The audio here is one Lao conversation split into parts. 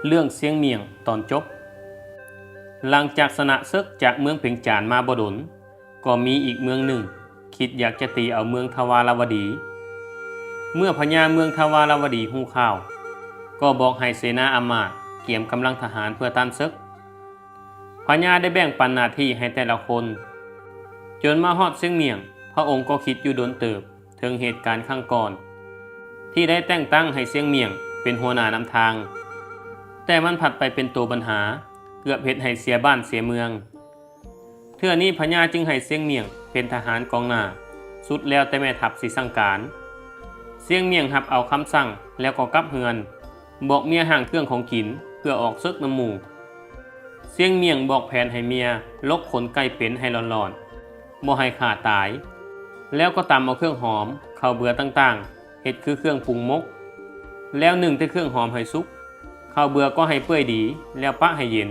ເລື່ອງຊຽງໝ້ຽງຕອນຈົບ. ຫຼັງຈາກຊະນະເສິກຈາກເມືອງເພັງຈານມາບໍ່ດົນ, ກໍມີອີກເມືອງໜຶ່ງຄິດຢາກຈະຕີເອົາເມືອງທະວາລະວະດີ. ເມື່ອພະຍາເມືອງທະວາລະວະດີຮູ້ຂ່າວ, ກໍບອກໃຫ້ເສນາອຳມາດກຽມກຳລັງທະຫານເພື່ອຕ້ານເສິກ. ພະຍາໄດ້ແບ່ງປັນໜ້າທີ່ໃຫ້ແຕ່ລະຄົນ. ຈົນມາຮອດຊຽງໝ້ຽງ, ພະອົງກໍຄິດຢູ່ດົນເຕີບເຖິງເຫດການຄັ້ງກ່ອນ ທີ່ໄດ້ແຕ່ງຕັ້ງໃຫ້ຊຽງໝ້ຽງເປັນຫົວໜ້ານຳທາງ, ແຕ່ມັນພັດໄປເປັນໂຕບັນຫາ, ເກືອບເຮັດໃຫ້ເສຍບ້ານເສຍເມືອງ. ເທື່ອນີ້ພະຍາຈຶ່ງໃຫ້ຊຽງໝ້ຽງເປັນທະຫານກອງໜ້າ, ສຸດແລ້ວແຕ່ແມ່ທັບຊິສັ່ງການ. ຊຽງໝ້ຽງຮັບເອົາຄຳສັ່ງແລ້ວກໍກັບເຮືອນ, ບອກເມຍຫ້າງເຄື່ອງຂອງກິນເພື່ອອອກເສິກນຳໝູ່. ຊຽງໝ້ຽງບອກແຜນໃຫ້ເມຍຫຼົກຂົນໄກ່ເປັນໃຫ້ຫຼອນໆ, ບໍ່ໃຫ້ຂ້າຕາຍ, ແລ້ວກໍຕຳເອົາເຄື່ອງຫອມ, ເຂົ້າເບືອຕ່າງໆ ເຮັດຄືເຄື່ອງປຸງໝົກ, ແລ້ວໜຶ້ງແຕ່ເຄື່ອງຫອມໃຫ້ສຸກ, ເຂົ້າເບືອກໍໃຫ້ເປື່ອຍດີ, ແລ້ວປະໃຫ້ເຢັນ.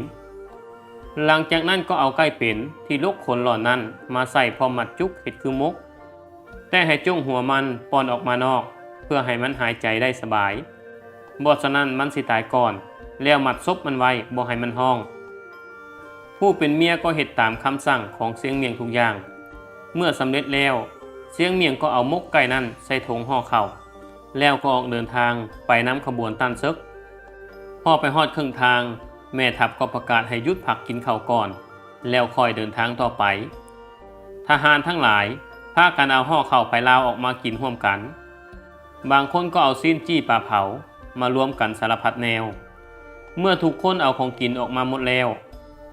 ຫຼັງຈາກນັ້ນກໍເອົາໄກ່ເປັນທີ່ຫຼົກຂົນຫຼອນນັ້ນມາໃສ່ພ້ອມມັດຈຸກເຮັດຄືໝົກ, ແຕ່ໃຫ້ຈົ່ງຫົວມັນປ່ອນອອກມານອກ ເພື່ອໃຫ້ມັນຫາຍໃຈໄດ້ສະບາຍ, ບໍ່ສະນັ້ນມັນຊິຕາຍກ່ອນ, ແລ້ວມັດສົບມັນໄວ້ບໍ່ໃຫ້ມັນຮ້ອງ. ຜູ້ເປັນເມຍກໍເຮັດຕາມຄຳສັ່ງຂອງຊຽງໝ້ຽງທຸກຢ່າງ. ເມື່ອສຳເລັດແລ້ວ, ຊຽງໝ້ຽງກໍເອົາໝົກໄກ່ນັ້ນໃສ່ຖົງຫໍ່ເຂົ້າ, ແລ້ວກໍອອກເດີນທາງໄປນຳຂະບວນຕ້ານເສິກ. ພໍໄປຮອດເຄິ່ງທາງ, ແມ່ທັບກໍປະກາດໃຫ້ຢຸດພັກກິນເຂົ້າກ່ອນ, ແລ້ວຄ່ອຍເດີນທາງຕໍ່ໄປ. ທະຫານທັງຫຼາຍພາກັນເອົາຫໍ່ເຂົ້າໄປລາວອອກມາກິນຮ່ວມກັນ. ບາງຄົນກໍເອົາຊີ້ນຈີ່ປາເຜົາມາລວມກັນສາລະພັດແນວ. ເມື່ອທຸກຄົນເອົາຂອງກິນອອກມາໝົດແລ້ວ,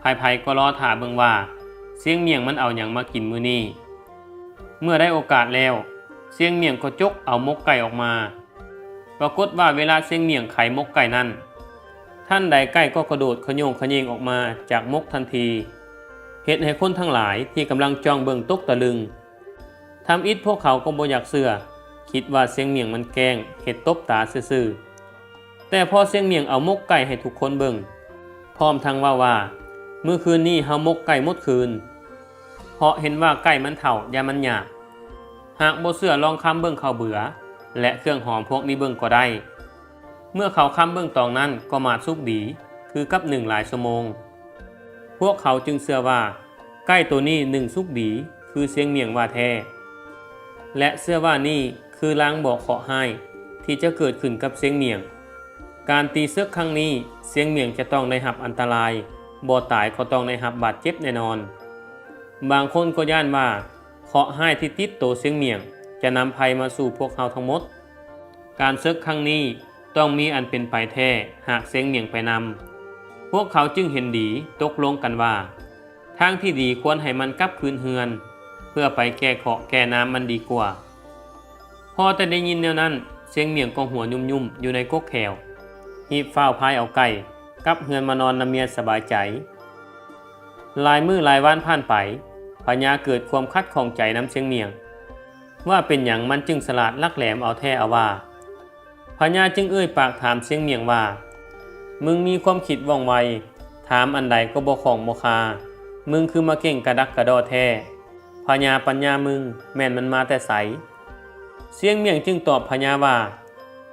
ໃຜໆກໍລໍຖ້າເບິ່ງວ່າຊຽງໝ້ຽງມັນເອົາຫຍັງມາກິນມື້ນີ້. ເມື່ອໄດ້ໂອກາດແລ້ວ, ຊຽງໝ້ຽງກໍຈົກເອົາໝົກໄກ່ອອກມາ. ປາກົດວ່າເວລາຊຽງໝ້ຽງໄຂໝົກໄກ່ນັ້ນ, ທັນໃດໄກ່ກໍກະໂດດຂະໂຍງຂະເຍງອອກມາຈາກໝົກທັນທີ, ເຮັດໃຫ້ຄົນທັງຫຼາຍທີ່ກຳລັງຈ້ອງເບິ່ງຕົກຕະລຶງ. ທຳອິດພວກເຂົາກໍບໍ່ຢາກເຊື່ອ, ຄິດວ່າຊຽງໝ້ຽງມັນແກ້ງເຮັດຕົບຕາຊື່ໆ. ແຕ່ພໍຊຽງໝ້ຽງເອົາໝົກໄກ່ໃຫ້ທຸກຄົນເບິ່ງ, ພ້ອມທັງເວົ້າວ່າ, ມື້ຄືນນີ້ເຮົາໝົກໄກ່ໝົດຄືນ, ເພາະເຫັນວ່າໄກ່ມັນເຖົ້າ ຢ້ານມັນຫຍາບ. ຫາກບໍ່ເຊື່ອລອງຄຳເບິ່ງເຂົ້າເບືອ ແລະ ເຄື່ອງຫອມພວກນີ້ເບິ່ງກໍໄດ້. ເມື່ອເຂົາຄຳເບິ່ງຕອງນັ້ນກໍໝາດສຸກດີ ຄືກັບໜຶ້ງຫຼາຍຊົ່ວໂມງ. ພວກເຂົາຈຶ່ງເຊື່ອວ່າ ໄກ່ໂຕນີ້ໜຶ້ງສຸກດີຄືຊຽງໝ້ຽງວ່າແທ້ ແລະ ເຊື່ອວ່ານີ້ຄືລາງບອກເຄາະຮ້າຍທີ່ຈະເກີດຂຶ້ນກັບຊຽງໝ້ຽງ. ການຕີເສິກຄັ້ງນີ້ ຊຽງໝ້ຽງຈະຕ້ອງໄດ້ຮັບອັນຕະລາຍ, ບໍ່ຕາຍກໍຕ້ອງໄດ້ຮັບບາດເຈັບແນ່ນອນ. ບາງຄົນກໍຢ້ານວ່າ ເຄາະຮ້າຍທີ່ຕິດໂຕຊຽງໝ້ຽງຈະນຳໄພມາສູ່ພວກເຮົາທັງໝົດ. ການເສິກຄັ້ງນີ້ຕ້ອງມີອັນເປັນໄປແທ້ ຫາກຊຽງໝ້ຽງໄປນຳ. ພວກເຂົາຈຶ່ງເຫັນດີຕົກລົງກັນວ່າ ທາງທີ່ດີຄວນໃຫ້ມັນກັບຄືນເຮືອນ ເພື່ອໄປແກ້ເຄາະແກ້ນາມມັນດີກວ່າ. ພໍແຕ່ໄດ້ຍິນແນວນັ້ນ, ຊຽງໝ້ຽງກໍຫົວຫຍຸ້ມໆຢູ່ໃນກົກແຂ້ວ, ຮີບຟ້າວພາຍເອົາໄກ່ກັບເຮືອນມານອນນຳເມຍສະບາຍໃຈ. ຫຼາຍມື້ຫຼາຍວັນຜ່ານໄປ, ພະຍາເກີດຄວາມຂັດຂ້ອງໃຈນຳຊຽງໝ້ຽງ ວ່າເປັນຫຍັງມັນຈຶ່ງສະຫຼາດຫຼັກແຫຼມເອົາແທ້ເອົາວ່າ. ພະຍາຈຶ່ງເອີ່ຍປາກຖາມຊຽງໝ້ຽງວ່າ, ມຶງມີຄວາມຄິດວ່ອງໄວ, ຖາມອັນໃດກໍບໍ່ຂ້ອງບໍ່ຄາ, ມຶງຄືມາເກັ່ງກະດັກກະດໍ້ແທ້? ພະຍາປັນຍາມຶງແມ່ນມັນມາແຕ່ໃສ? ຊຽງໝ້ຽງຈຶ່ງຕອບພະຍາວ່າ,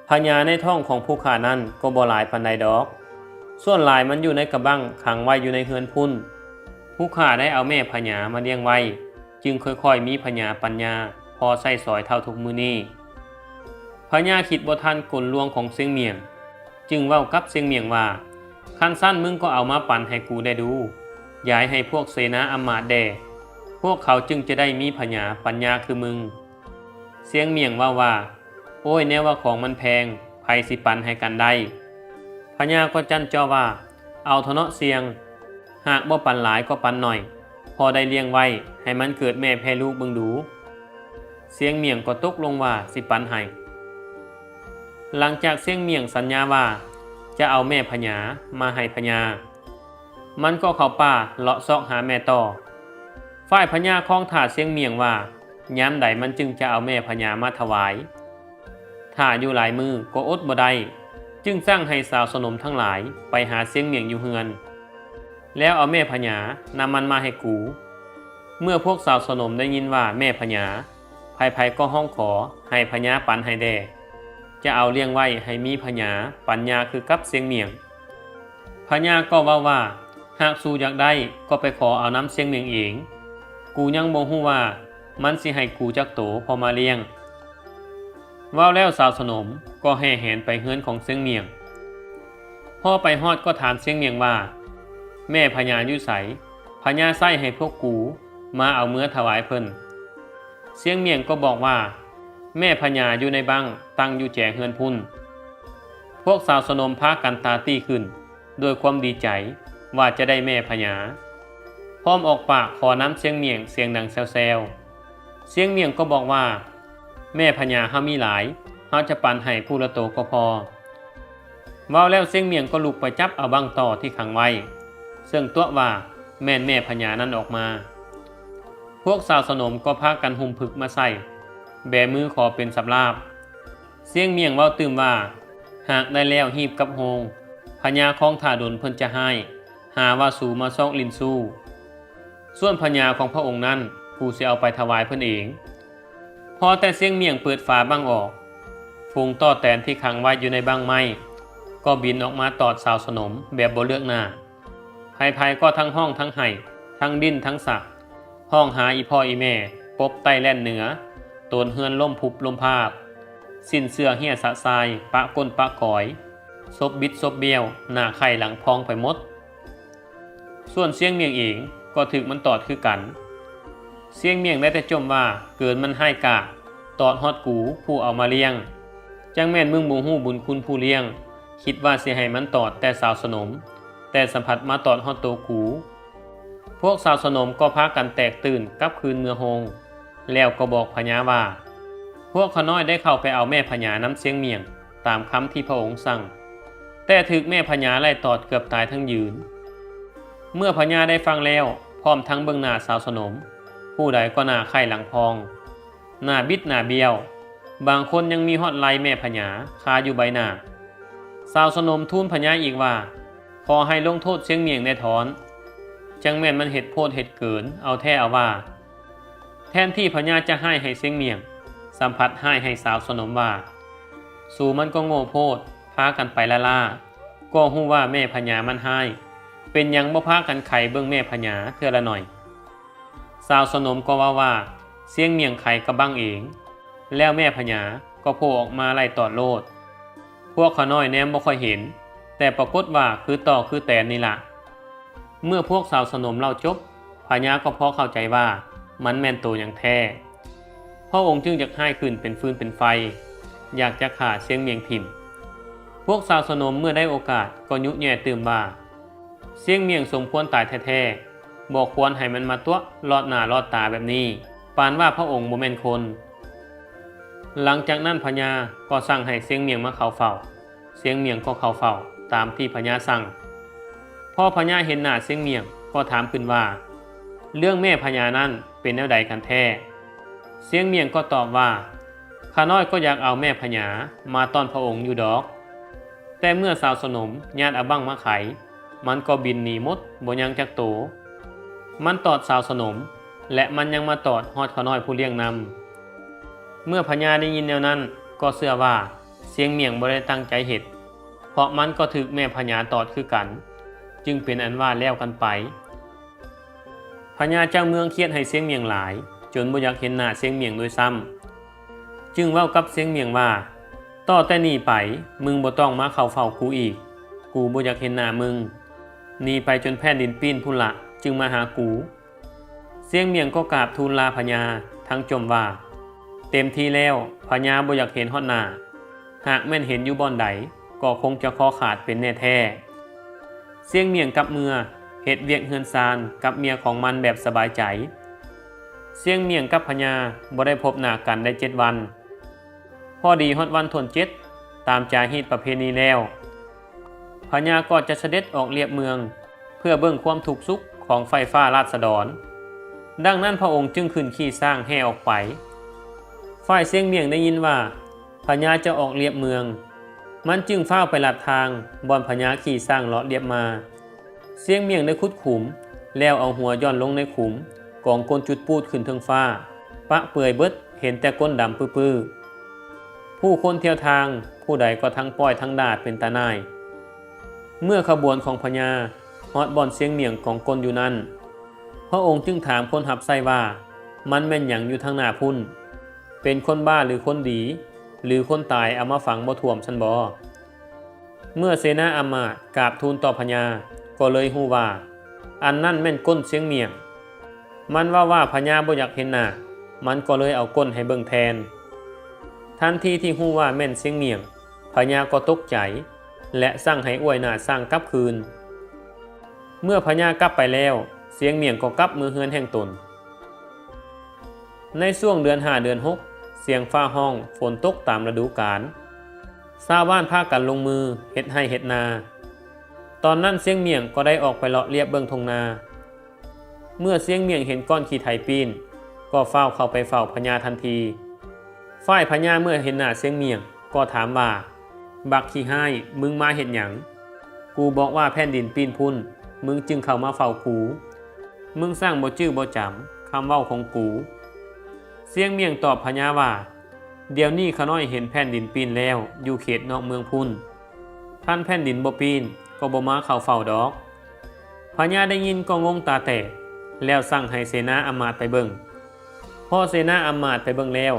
ພະຍາໃນທ້ອງຂອງຜູ້ຂ້ານັ້ນກໍບໍ່ຫຼາຍປານໃດດອກ, ສ່ວນຫຼາຍມັນຢູ່ໃນກະບັ້ງຂັງໄວ້ຢູ່ໃນເຮືອນພຸ້ນ. ຜູ້ຂ້າໄດ້ເອົາແມ່ພະຍາມາລ້ຽງໄວ້, ຈຶ່ງຄ່ອຍໆມີພະຍາປັນຍາພໍໃຊ້ສອຍເທົ່າທຸກມື້ນີ້. ພະຍາຄິດບໍ່ທັນກົນລວງຂອງຊຽງໝ້ຽງ, ຈຶ່ງເວົ້າກັບຊຽງໝ້ຽງວ່າ, ຄັນຊັ້ນມຶງກໍເອົາມາປັນໃຫ້ກູແດ່ດູ, ຢາຍໃຫ້ພວກເສນາອຳມາດແດ່, ພວກເຂົາຈຶ່ງຈະໄດ້ມີພະຍາປັນຍາຄືມຶງ. ຊຽງໝ້ຽງເວົ້າວ່າ, ໂອ້ຍ ແນວວ່າຂອງມັນແພງ, ໃຜຊິປັນໃຫ້ກັນໄດ້? ພະຍາກໍຈັ້ນຈໍ້ວ່າ, ເອົາເຖາະເນາະຊຽງ, ຫາກບໍ່ປັນຫຼາຍກໍປັນໜ້ອຍ, ພໍໄດ້ລ້ຽງໄວ້ໃຫ້ມັນເກີດແມ່ແຜ່ລູກເບິ່ງດູ. ຊຽງໝ້ຽງກໍຕົກລົງວ່າຊິປັນໃຫ້. ຫຼັງຈາກຊຽງໝ້ຽງສັນຍາວ່າຈະເອົາແມ່ພະຍາມາໃຫ້ພະຍາ, ມັນກໍເຂົ້າປ່າເລາະຊອກຫາແມ່ຕໍ່. ຝ່າຍພະຍາຄອງຖ້າຊຽງໝ້ຽງວ່າ ຍາມໃດມັນຈຶ່ງຈະເອົາແມ່ພະຍາມາຖວາຍ. ຖ້າຢູ່ຫຼາຍມື້ກໍອົດບໍ່ໄດ້, ຈຶ່ງສັ່ງໃຫ້ສາວສະໜົມທັງຫຼາຍໄປຫາຊຽງໝ້ຽງຢູ່ເຮືອນ, ແລ້ວເອົາແມ່ພະຍານຳມັນມາໃຫ້ກູ. ເມື່ອພວກສາວສະໜົມໄດ້ຍິນວ່າແມ່ພະຍາ, ໃຜໆກໍຮ້ອງຂໍໃຫ້ພະຍາປັນໃຫ້ແດ່, ຈະເອົາລ້ຽງໄວ້ໃຫ້ມີພະຍາປັນຍາຄືກັບຊຽງໝ້ຽງ. ພະຍາກໍເວົ້າວ່າ ຫາກສູຢາກໄດ້ກໍໄປຂໍເອົານຳຊຽງໝຽງເອງ, ກູຍັງບໍ່ຮູ້ວ່າມັນຊິໃຫ້ກູຈັກໂຕພໍມາລ້ຽງ. ເວົ້າແລ້ວສາວສະໜົມກໍແຫ່ແຫນໄປເຮືອນຂອງຊຽງໝຽງ. ພໍໄປຮອດກໍຖາມຊຽງໝຽງວ່າ ແມ່ພະຍາຢູ່ໃສ? ພະຍາໃຊ້ໃຫ້ພວກກູມາເອົາເມືອຖວາຍເພິ່ນ. ຊຽງໝຽງກໍບອກວ່າ ແມ່ພະຍາຢູ່ໃນບັ້ງ ຕັ້ງຢູ່ແຈເຮືອນພຸ້ນ. ພວກສາວສະໜົມພາກັນຕາຕີຂຶ້ນ ດ້ວຍຄວາມດີໃຈວ່າຈະໄດ້ແມ່ພະຍາ, ພ້ອມອອກປາກຂໍນຳຊຽງໝຽງສຽງດັງແຊວໆ. ຊຽງໝຽງກໍບອກວ່າ ແມ່ພະຍາເຮົາມີຫຼາຍ, ເຮົາຈະປັນໃຫ້ຜູ້ລະໂຕກໍພໍ. ເວົ້າແລ້ວຊຽງໝຽງກໍລຸກໄປຈັບເອົາບັ້ງຕໍ່ທີ່ຂັງໄວ້, ເຊິ່ງຕົວະວ່າແມ່ນແມ່ພະຍານັ້ນອອກມາ. ພວກສາວສະໜົມກໍພາກັນຫຸ້ມຜຶກມາໃສ່, ແບມືຂໍເປັນສຳລາບ. ຊຽງໝຽງເວົ້າຕື່ມວ່າ ຫາກໄດ້ແລ້ວຮີບກັບໂຮງ, ພະຍາຄອງຖ້າດົນເພິ່ນຈະຮ້າຍ, ຫາວ່າສູມາຊອກຫຼິ້ນຊູ້. ສ່ວນພະຍາຂອງພະອົງນັ້ນ ກູຊິເອົາໄປຖວາຍເພິ່ນເອງ. ພໍແຕ່ຊຽງໝຽງເປີດຝາບັ້ງອອກ, ຝູງຕໍ່ແຕນທີ່ຂັງໄວ້ຢູ່ໃນບັ້ງໄມ້ ກໍບິນອອກມາຕອດສາວສະໜົມແບບບໍ່ເລືອກໜ້າ. ໃຜໆກໍທັງຮ້ອງທັງໄຫ້, ທັງດີ້ນທັງສັກ, ຮ້ອງຫາອີ່ພໍ່ອີ່ແມ່, ປົບໄຕ້ແລ່ນເໜືອ, ໂຕນເຮືອນລົ້ມພຸບລົ້ມພາບ, ສິ້ນເຊື່ອເຫ້ຍສະຊາຍ, ປະກົ້ນປະກອຍ, ສົບບິດສົບບ້ຽວ, ໜ້າໄຂ້ຫຼັງພອງໄປໝົດ. ສ່ວນຊຽງໝຽງເອງກໍຖືກມັນຕອດຄືກັນ. ຊຽງໝຽງໄດ້ແຕ່ຈົ່ມວ່າ ເກີນມັນຮ້າຍກາດ, ຕອດຮອດກູຜູ້ເອົາມາລ້ຽງ. ຈັ່ງແມ່ນມຶງບໍ່ຮູ້ບຸນຄຸນຜູ້ລ້ຽງ, ຄິດວ່າຊິໃຫ້ມັນຕອດແຕ່ສາວສະໜົມ, ແຕ່ສຳຜັດມາຕອດຮອດໂຕກູ. ພວກສາວສະໜົມກໍພາກັນແຕກຕື່ນກັບຄືນເມືອໂຮງ, ແລ້ວກໍບອກພະຍາວ່າ ພວກຂ້ານ້ອຍໄດ້ເຂົ້າໄປເອົາແມ່ພະຍານຳຊຽງໝຽງ ຕາມຄຳທີ່ພະອົງສັ່ງ, ແຕ່ຖືກແມ່ພະຍາໄລ່ຕອດເກືອບຕາຍທັງຢືນ. ເມື່ອພະຍາໄດ້ຟັງແລ້ວ ພ້ອມທັງເບິ່ງໜ້າສາວສະໜົມ, ຜູ້ໃດກໍໜ້າໄຂ້ຫຼັງພອງ, ໜ້າບິດໜ້າບ້ຽວ, ບາງຄົນຍັງມີຮອດໄລແມ່ພະຍາຄາຢູ່ໃບໜ້າ. ສາວສະໜົມທູນພະຍາອີກວ່າ ຂໍໃຫ້ລົງໂທດຊຽງໝຽງແດ່ທ້ອນ, ຈັ່ງແມ່ນມັນເຮັດໂພດເຮັດເກີນເອົາແທ້ເອົາວ່າ. ແທນທີ່ພະຍາຈະຮ້າຍໃຫ້ຊຽງໝຽງ, ສຳຜັດຮ້າຍໃຫ້ສາວສະໜົມວ່າ ສູມັນກໍໂງ່ໂພດ, ພາກັນໄປລ້າໆ, ກໍຮູ້ວ່າແມ່ພະຍາມັນຮ້າຍ, ເປັນຫຍັງບໍ່ພາກັນໄຂເບິ່ງແມ່ພະຍາເທື່ອລະໜ້ອຍ? ສາວສະໜົມກໍເວົ້າວ່າ ຊຽງໝຽງໄຂກະບັ້ງເອງ, ແລ້ວແມ່ພະຍາກໍໂຜ່ອອກມາໄລ່ຕອດໂລດ. ພວກຂ້ານ້ອຍແນມບໍ່ຄ່ອຍເຫັນ, ແຕ່ປາກົດວ່າຄືຕໍ່ຄືແຕນນີ້ລະ. ເມື່ອພວກສາວສະໜົມເລົ່າຈົບ, ພະຍາກໍພໍເຂົ້າໃຈວ່າມັນແມ່ນໂຕຫຍັງແທ້. ພະອົງຈຶ່ງຢາກຮ້າຍຂຶ້ນເປັນຟືນເປັນໄຟ, ຢາກຈະຂ້າຊຽງໝຽງຖິ້ມ. ພວກສາວສະໜົມເມື່ອໄດ້ໂອກາດກໍຍຸແຍ່ຕື່ມວ່າ ຊຽງໝຽງສົມຄວນຕາຍແທ້ໆ, ບໍ່ຄວນໃຫ້ມັນມາຕົວະລອດໜ້າລອດຕາແບບນີ້, ປານວ່າພະອົງບໍ່ແມ່ນຄົນ. ຫຼັງຈາກນັ້ນພະຍາກໍສັ່ງໃຫ້ຊຽງໝຽງມາເຂົ້າເຝົ້າ. ຊຽງໝຽງກໍເຂົ້າເຝົ້າຕາມທີ່ພະຍາສັ່ງ. ພໍພະຍາເຫັນໜ້າຊຽງໝຽງກໍຖາມຂຶ້ນວ່າ ເລື່ອງແມ່ພະຍານັ້ນເປັນແນວໃດກັນແທ້? ຊຽງໝຽງກໍຕອບວ່າ ຂ້ານ້ອຍກໍຢາກເອົາແມ່ພະຍາມາຕ້ອນພະອົງຢູ່ດອກ. ແຕ່ເມື່ອສາວສະໜົມຍາດເອົາບັ້ງມາໄຂ, ມັນກໍບິນໜີໝົດບໍ່ຍັງຈັກໂຕ. ມັນຕອດສາວສະໜົມ ແລະ ມັນຍັງມາຕອດຮອດຂ້ານ້ອຍຜູ້ລ້ຽງນຳ. ເມື່ອພະຍາໄດ້ຍິນແນວນັ້ນກໍເຊື່ອວ່າຊຽງໝຽງບໍ່ໄດ້ຕັ້ງໃຈເຮັດ, ເພາະມັນກໍຖືກແມ່ພະຍາຕອດຄືກັນ, ຈຶ່ງເປັນອັນວ່າແລ້ວກັນໄປ. ພະຍາເຈົ້າເມືອງຄຽດໃຫ້ຊຽງໝຽງຫຼາຍ, ຈົນບໍ່ຢາກເຫັນໜ້າຊຽງໝຽງດ້ວຍຊ້ຳ. ຈຶ່ງເວົ້າກັບຊຽງໝຽງວ່າ ຕໍ່ແຕ່ນີ້ໄປ ມຶງບໍ່ຕ້ອງມາເຂົ້າເຝົ້າກູອີກ. ກູບໍ່ຢາກເຫັນໜ້າມຶງ. ໜີໄປຈົນແຜ່ນດິນປີ້ນພຸ້ນລະ ຈຶ່ງມາຫາກູ. ຊຽງໝຽງກໍກາບທູນລາພະຍາ ທັງຈົ່ມວ່າ ເຕັມທີ່ແລ້ວ, ພະຍາບໍ່ຢາກເຫັນຮອດໜ້າ. ຫາກແມ່ນເຫັນຢູ່ບ່ອນໃດ ກໍຄົງຈະຄໍຂາດເປັນແນ່ແທ້. ຊຽງໝຽງກັບເມືອເຮັດວຽກເຮືອນຊານກັບເມຍຂອງມັນແບບສະບາຍໃຈ. ຊຽງໝຽງກັບພະຍາບໍ່ໄດ້ພົບໜ້າກັນໄດ້ເຈັດວັນ. ພໍດີຮອດວັນທີເຈັດ ຕາມຈາຮີດປະເພນີແລ້ວ, ພະຍາກໍຈະສະເດັດອອກລຽບເມືອງ ເພື່ອເບິ່ງຄວາມທຸກສຸກຂອງໄຟຟ້າລາດສະດອນ. ດັ່ງນັ້ນພະອົງຈຶ່ງຂຶ້ນຂີ່ຊ້າງແຫ່ອອກໄປ. ຝ່າຍຊຽງໝຽງໄດ້ຍິນວ່າພະຍາຈະອອກລຽບເມືອງ, ມັນຈຶ່ງຟ້າວໄປລັດທາງບ່ອນພະຍາຂີ່ຊ້າງເລາະລຽບມາ. ຊຽງໝຽງໄດ້ຂຸດຂຸມ ແລ້ວເອົາຫົວຢ່ອນລົງໃນຂຸມ, ກອງກົ້ນຈຸດປູດຂຶ້ນເທິງຟ້າ, ປະເປືອຍເບິດ, ເຫັນແຕ່ກົ້ນດຳປືໆ. ຜູ້ຄົນທ່ຽວທາງ ຜູ້ໃດກໍທັງປ້ອຍທັງດ່າເປັນຕາໜ່າຍ. ເມື່ອຂະບວນຂອງພະຍາຮອດບ່ອນຊຽງໝ້ຽງກອງກົ້ນຢູ່ນັ້ນ, ພະອົງຈຶ່ງຖາມຄົນຮັບໃຊ້ວ່າ ມັນແມ່ນຫຍັງຢູ່ທາງໜ້າພຸ້ນ? ເປັນຄົນບ້າຫຼືຄົນດີ ຫຼືຄົນຕາຍເອົາມາຝັງບໍ່ຖ້ວມຊັ້ນບໍ? ເມື່ອເສນາອຳມາດກາບທູນຕໍ່ພະຍາ ກໍເລີຍຮູ້ວ່າ ອັນນັ້ນແມ່ນກົ້ນຊຽງໝ້ຽງ. ມັນເວົ້າວ່າພະຍາບໍ່ຢາກເຫັນໜ້າ, ມັນກໍເລີຍເອົາກົ້ນໃຫ້ເບິ່ງແທນ. ທັນທີທີ່ຮູ້ວ່າແມ່ນຊຽງໝ້ຽງ, ພະຍາກໍຕົກໃຈ ແລະ ສັ່ງໃຫ້ອ້ວຍໜ້າຊ້າງກັບຄືນ. ເມື່ອພະຍາກັບໄປແລ້ວ, ຊຽງໝ້ຽງກໍກັບເມືອເຮືອນແຫ່ງຕົນ. ໃນຊ່ວງເດືອນຫ້າເດືອນຫົກ, ສຽງຟ້າຮ້ອງ, ຝົນຕົກຕາມລະດູການ. ຊາວບ້ານພາກັນລົງມືເຮັດໄຮ່ເຮັດນາ. ຕອນນັ້ນຊຽງໝ້ຽງກໍໄດ້ອອກໄປເລາະລຽບເບິ່ງທົ່ງນາ. ເມື່ອຊຽງໝ້ຽງເຫັນກ້ອນຂີ້ໄຖປີ້ນ, ກໍຟ້າວເຂົ້າໄປເຝົ້າພະຍາທັນທີ. ຝ່າຍພະຍາເມື່ອເຫັນໜ້າຊຽງໝ້ຽງ ກໍຖາມວ່າ, ບັກຂີ້ຮ້າຍ, ມຶງມາເຮັດຫຍັງ? ກູບອກວ່າແຜ່ນດິນປີ້ນພຸ້ນ, ມຶງຈຶ່ງເຂົ້າມາເຝົ້າກູ. ມຶງຊ່າງບໍ່ຈື່ບໍ່ຈຳຄຳເວົ້າຂອງກູ. ຊຽງໝ້ຽງຕອບພະຍາວ່າ, ດຽວນີ້ຂ້ານ້ອຍເຫັນແຜ່ນດິນປີ້ນແລ້ວ ຢູ່ເຂດນອກເມືອງພຸ້ນ. ຄັນແຜ່ນດິນບໍ່ປີ້ນ ກໍບໍ່ມາເຂົ້າເຝົ້າດອກ. ພະຍາໄດ້ຍິນກໍງົງຕາແຕກ, ແລ້ວສັ່ງໃຫ້ເສນາອຳມາດໄປເບິ່ງ. ພໍເສນາອຳມາດໄປເບິ່ງແລ້ວ,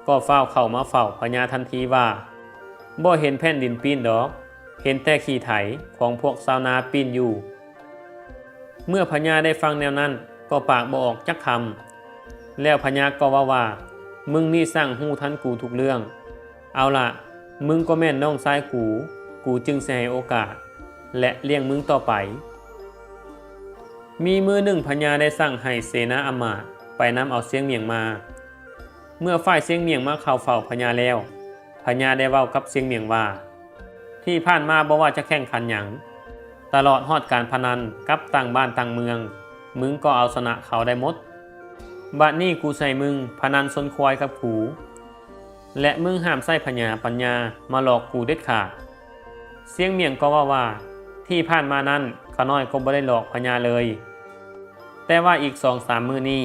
ກໍຟ້າວເຂົ້າມາເຝົ້າພະຍາທັນທີວ່າ, ບໍ່ເຫັນແຜ່ນດິນປີ້ນດອກ, ເຫັນແຕ່ຂີ້ໄຖຂອງພວກຊາວນາປີ້ນຢູ່. ເມື່ອພະຍາໄດ້ຟັງແນວນັ້ນ ກໍປາກບໍ່ອອກຈັກຄຳ. ແລ້ວພະຍາກໍເວົ້າວ່າ, ມຶງນີ້ຊ່າງຮູ້ທັນກູທຸກເລື່ອງ. ເອົາລະ, ມຶງກໍແມ່ນນ້ອງຊາຍກູ, ກູຈຶ່ງຊິໃຫ້ໂອກາດ ແລະ ລ້ຽງມຶງຕໍ່ໄປ. ມີມື້ໜຶ່ງພະຍາໄດ້ສັ່ງໃຫ້ເສນາອຳມາດໄປນຳເອົາຊຽງໝ້ຽງມາ. ເມື່ອຝ່າຍຊຽງໝ້ຽງມາເຂົ້າເຝົ້າພະຍາແລ້ວ, ພະຍາໄດ້ເວົ້າກັບຊຽງໝ້ຽງວ່າ, ທີ່ຜ່ານມາບໍ່ວ່າຈະແຂ່ງຂັນຫຍັງ, ຕະຫຼອດຮອດການພະນັນກັບຕ່າງບ້ານຕ່າງເມືອງ, ມຶງກໍເອົາຊະນະເຂົາໄດ້ໝົດ. ບັດນີ້ກູໃຫ້ມຶງພະນັນຊົນຄວາຍກັບກູ, ແລະ ມຶງຫ້າມໃຊ້ພະຍາປັນຍາມາຫຼອກກູເດັດຂາດ. ຊຽງໝ້ຽງກໍເວົ້າວ່າ, ທີ່ຜ່ານມານັ້ນ ຂ້ານ້ອຍກໍບໍ່ໄດ້ຫຼອກພະຍາເລີຍ. ແຕ່ວ່າອີກສອງສາມມື້ນີ້